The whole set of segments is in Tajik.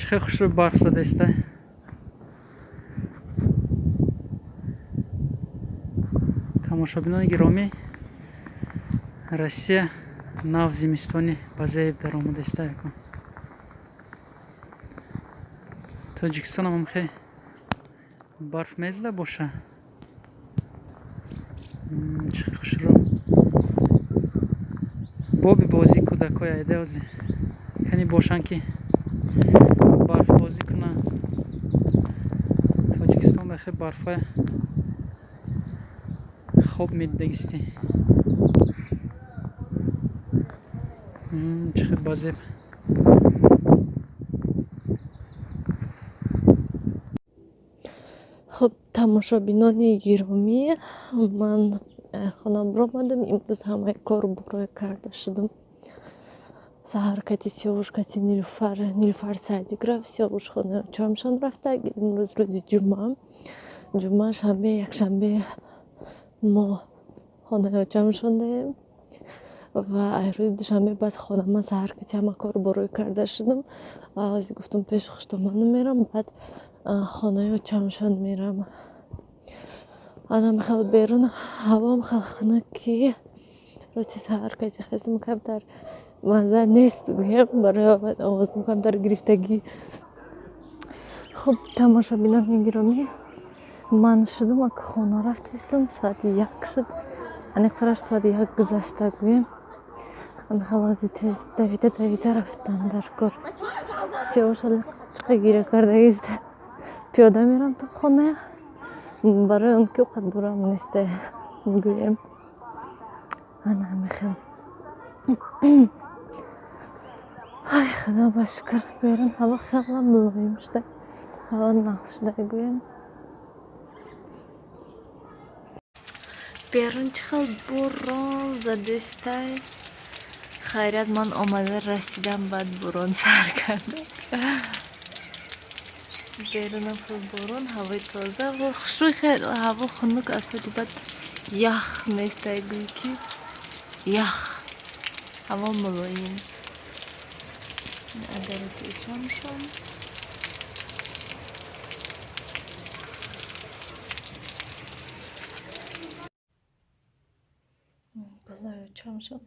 Чӣ хушрӯ барф задаиста. Тамошобинони гиромӣ, Россия нав зимистони ба зеб даромадаиста якон. Тоҷикистонам ҳамхе барф мезада боша. Чӣ хушрӯ. Боби бозии кӯдакҳои айда ози. Кани бошанд ки барфбозӣ кунанд. Тоҷикистон бахе барфа хоб медидагистӣ. Чӣ хел базеб. Хуб, тамошобинони гиромӣ, ман хона баромадам. Имрӯз ҳамаи кору борое карда шудам. Саҳар кати Сиёвуш, кати Нилуфар, Нилуфар садик рафт, Сиёвуш хонаи очамшон рафта. Имрӯз рӯзи ҷумъа. Ҷумъа, шанбе, якшанбе мо хонаи очамшон даем ва ай рӯзи душанбе баъд хона ман саҳар кати ҳама кору борое карда шудам. Ва ҳозир гуфтам пеши хуштоману мерам, баъд хонаи очамшон мерам. Анам хел берун ҳавом хел хунук ки рости саҳар кати хестам камтар мазза нест гӯям, барои овозам камтар гирифтагӣ. Хуб, тамошобинони гиромӣ, ман шудам, ак хона рафтистам, соати 1 шуд, аниқтараш соати 1 гузашта гӯям. Ҳозир тез давида давида рафтам дар кор. Сиёвушала чиқа гиря кардагист. Пиёда мерам то хона, барои он ки оқад дурам неста гӯям. Ана ҳамихел. Ай, худо ба шукр, берун ҳаво хеле мулоим шуда, ҳаво нағз шуда гӯям. Берун чӣ хел борон задестай. Хайрият, ман омада расидам, баъд борон сар карда. Берунам хел борон, ҳавои тоза ва хушрӯй, хел ҳаво хунук аст, баъд ях нестай гӯй ки ях, ҳаво мулоим. Адарати очамшон. Болои очамшон.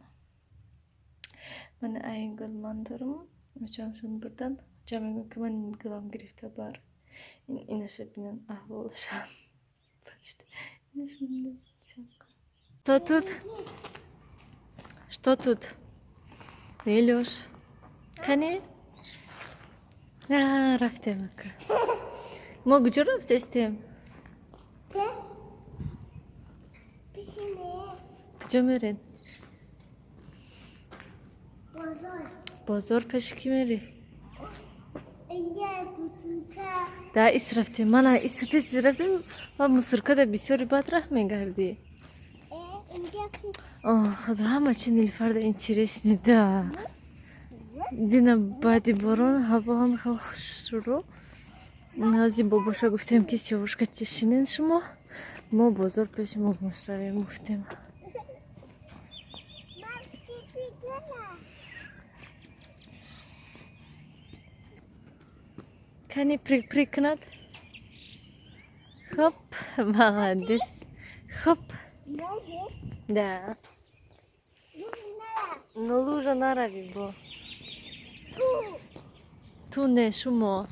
Ман ай гул ман дорам, очамшон бурдан. Очам мегӯям ки ман гулам гирифта бар. Инаша бинан аҳволаша. Инаша бинан. Что тут? Что тут? Илюш. Кани? Рафтем ака. Мо куҷо рафтестем? Куҷо мерем? Бозор пеши кӣ мерӣ? Да, ис рафтем. Мана ис тез рафтем ва мусоркада бисёри бад раҳ мегардӣ. Худо, ҳама чи Нилуфарда интересный, да. Дина баъди борон ҳаво ҳам хел хушрӯ. Ҳозир бобоша гуфтем ки Сиёвушка тишинен шумо, мо бозор пеши момош равем гуфтем. Кани прыг прыг кунад? Хоп, молодец. Хоп. Да. Ну лужа нарави бо. Ту не, шумо.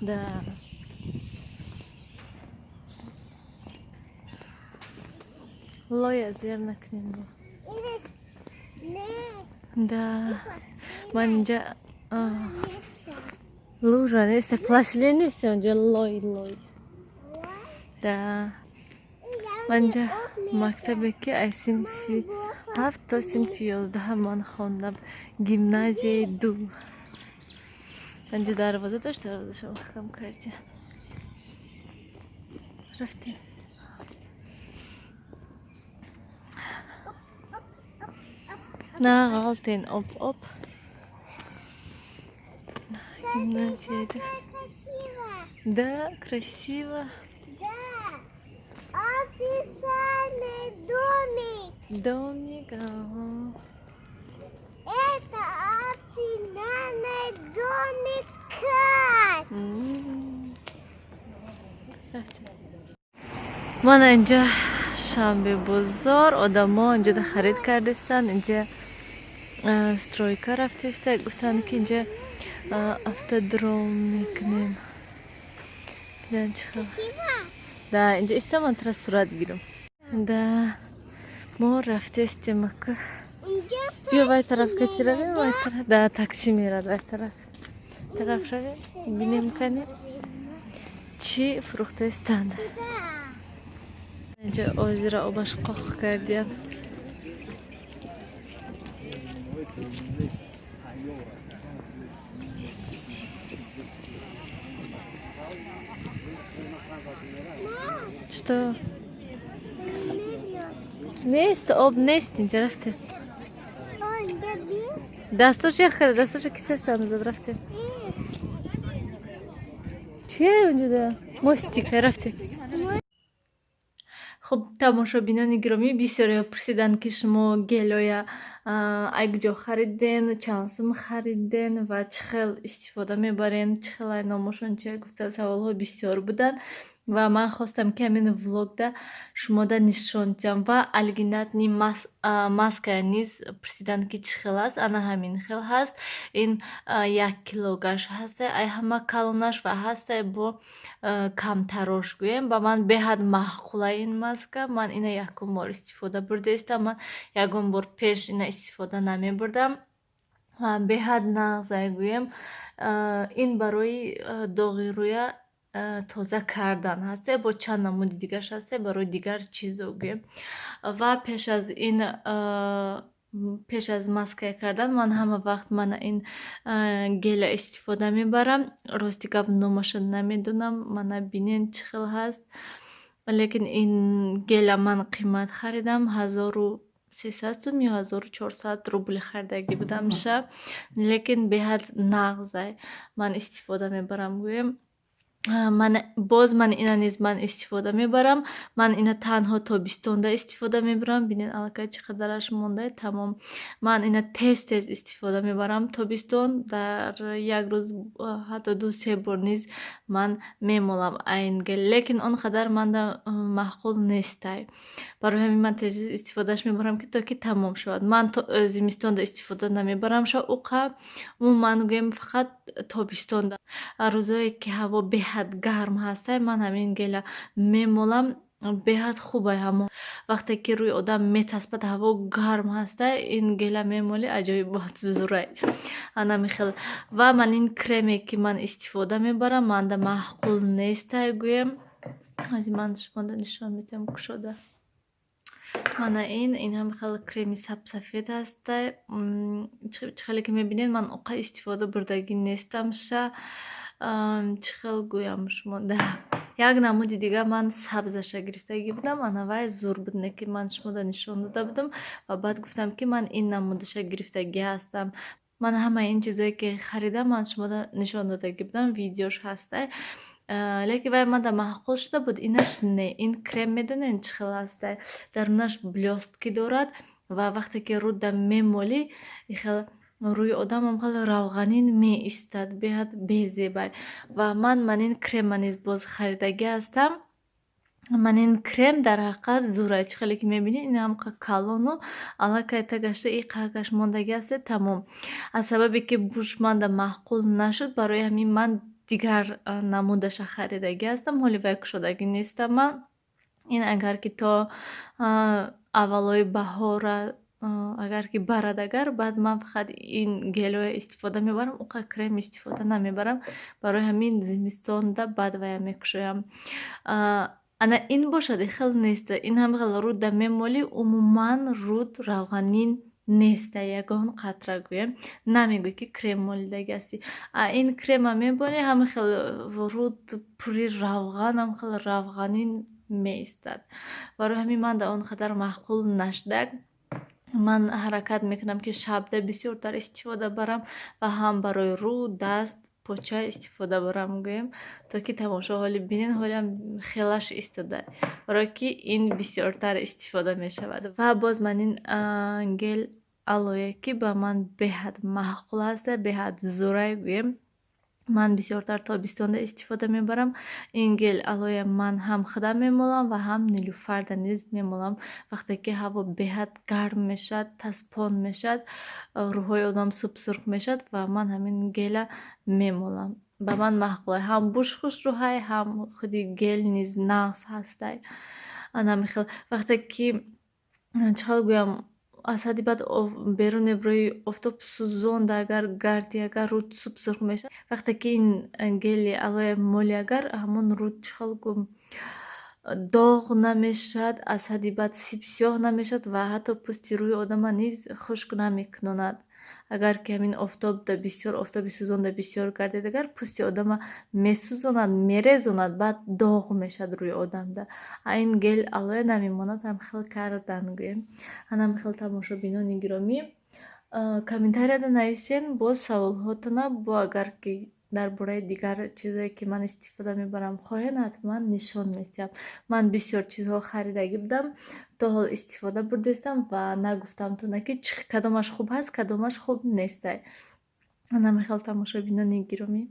Да. Лоя зер накунем бо. Да. Ман инҷа лужа нест, пластилин нест, онҷа лой лой. Да. Ман инҷа мактабе ки аз синфи 7 то синфи 11 ман хондам, гимназияи 2. Анҷа дарвоза дошт, дарвозаша маҳкам кардем. Рафтем. На ғалтен оп оп. Гимназия 2. Да, красиво. Да. Описанный домик. Домик, ага. Это описанный Домик кард. Рафтем. Мана инҷа Шанбе бозор, одамо инҷода харид кардастанд. Инҷа стройка рафтеста, гуфтанд, ки инҷа автодром мекунем. Бинам, чӣ хел. Красиво. Да, инҷа истам, тра сурат гирам. Да, мо рафтестем, ака. Инҷа Биё, вай тараф кати равем, вай тараф. Да, такси мерад вай тараф. Тараф равем, бинем, кани чӣ фурӯхтаистанд. Да. Инҷа озира обаш қоқ кардиян. Что? Нест, об нест инҷа, рафтем. Инҷа бин. Дастошо ях карда, дастошо кисашта зад, рафтем. Чие унҷода? Мостика, рафтем. Хуб, тамошобинони гиромӣ, бисёриҳо пурсиданд, ки шумо гелоя ай куҷо хариден, чанд сум хариден ва чӣ хел истифода мебарен, чӣ хел, ай номошон чия гуфта, саволҳо бисёр буданд. Ва ман хостам, ки ҳамин влогда шумода нишон диҳам. Ва альгинатный маска низ пурсиданд, ки чӣ хел аст. Ана ҳамин хел ҳаст. Ин 1 килогаш ҳастай, ай ҳама калонаш, ва ҳастай бо камтарош гӯем. Ба ман беҳад маъқула ин маска. Ман ина якум бор истифода бурдаистам. Ман ягон бор пеш ина истифода намебурдам. Беҳад нағзай гӯем. Ин барои доғи рӯя тоза кардан ҳасте, бо чанд намуди дигараш ҳасте, барои дигар чизо гӯем. Ва пеш аз ин, пеш аз маска кардан, ман ҳама вақт мана ин геля истифода мебарам. Рости гап, номаша намедонам. Мана бинен, чӣ хел ҳаст. Лекин ин геля ман қимат харидам, 1300 сум ё 1400 рубл харидагӣ будамша, лекин беҳад нағзай, ман истифода мебарам гӯем. Ман боз ман ина низ ман истифода мебарам. Ман ина танҳо тобистонда истифода мебарам. Бинед, аллакай чӣ қадараш монда, тамом. Ман ина тез тез истифода мебарам тобистон, дар як рӯз ҳатто ду се бор низ ман мемолам айн гел, лекин он қадар манда маъқул нестай. Барои ҳамин ман тез истифодааш мебарам, ки то ки тамом шавад. Ман зимистонда истифода намебарам уқа, умуман гӯем, фақат тобистонда. Рӯзое ки ҳаво беҳад гарм ҳастай, ман ҳамин геля мемолам, беҳад хубай. Ҳамо вақте ки рӯи одам метаспад, ҳаво гарм ҳастай, ин геля мемолӣ, аҷоибот зурай, анами хел. Ва ман ин креме ки ман истифода мебарам, манда маъқул нестай гӯем. Ази ман шумода нишон медиҳам кушода. Мана ин ҳам хеле креми сабсафед ҳастай. Чӣ хеле ки мебинед, ман уқа истифода бурдагӣ нестамша. Чӣ хел гӯям шумода, як намуди дига ман сабзаша гирифтагӣ будам, ана вай зур буд, не ки ман шумода нишон дода будам ва баъд гуфтам, ки ман ин намудаша гирифтагӣ ҳастам. Ман ҳамаи ин чизое ки харидам, ман шумода нишон додагӣ будам, видеош ҳастай. Лекин вай манда маъқул шуда буд, инаш не. Ин крем медонед, чӣ хел ҳастай? Дарунаш блёстки дорад ва вақте ки рӯда мемолӣ, хел рӯи одамам хеле равғанин меистад, беҳад безебай. Ва ман ин крема низ боз харидагӣ ҳастам. Ман ин крем дар ҳақиқат зурай. Чӣ хеле ки мебинед, ин ҳам калону аллакай тагашта и қагаш мондагӣ ҳасте, тамом. Аз сабабе ки буш манда маъқул нашуд, барои ҳамин ман дигар намудаша харидагӣ ҳастам. Ҳоли вай кушодагӣ нестам ман. Ин агар ки то аввалои баҳора агар ки барад, агар баъд ман фақат ин гелоя истифода мебарам, уқа крем истифода намебарам. Барои ҳамин зимистонда баъд вая мекушоям. Ана ин бошад, хел нест. Ин ҳам хел рӯда мемолӣ, умуман рӯд равғанин неста, ягон қатра гӯем, намегӯӣ, ки крем молидагӣ ҳастӣ. А ин крема мемолӣ, ҳама хел рӯд пури равған, ҳам хел равғанин меистад. Барои ҳамин ман да он қадар маъқул нашудак. Ман ҳаракат мекунам, ки шабда бисёртар истифода барам ва ҳам барои рӯ, даст, поча истифода барам гӯем, то ки тамошо. Ҳоли бинен, ҳолиам хелаш истода, барое ки ин бисёртар истифода мешавад. Ва боз ман ин гел алоэ, ки ба ман беҳад маъқул ҳаста, беҳад зӯрай гӯем. Ман бисёртар тобистонда истифода мебарам. Ин гель алоэ ман ҳам худам мемолам ва ҳам Нилюфарда низ мемолам. Вақте ки ҳаво беҳад гарм мешавад, таспон мешавад, рӯҳҳои одам субсурх мешавад ва ман ҳамин гела мемолам. Ба ман маъқул, ҳам буш хушрӯҳай, ҳам худи гель низ нағз ҳастай. Ана хел вақте ки, чӣ хел гӯям, аз ҳадди баъд берун мебирои, офтоб сӯзонда агар гарди, агар рӯд субсурх мешавад. Вақте ки ин гели алоэ моли, агар ҳамон рӯд, чӣ хел гӯм, доғ намешавад, аз ҳадди баъд сибсиёҳ намешавад ва ҳатто пӯсти рӯи одама низ хушк намекунонад. Агар ки ҳамин офтобда бисёр, офтоби сӯзонда бисёр гардед, агар пӯсти одама месӯзонад, мерезонад, баъд доғ мешавад рӯи одамда. А ин гель алоэ намемонад ҳам хел кардан гӯем. Ана хел, тамошобинони гиромӣ, комментарияда нависен боз саволҳотона. Бо агар ки дар бораи дигар чизое, ки ман истифода мебарам, хоҳед, ҳатман нишон медиҳам. Ман бисёр чизҳо харидагӣ будам, то ҳол истифода бурдестам ва нагуфтамтона, ки кадомаш хуб ҳаст, кадомаш хуб нестай. Ана мехел, тамошобинони гиромӣ.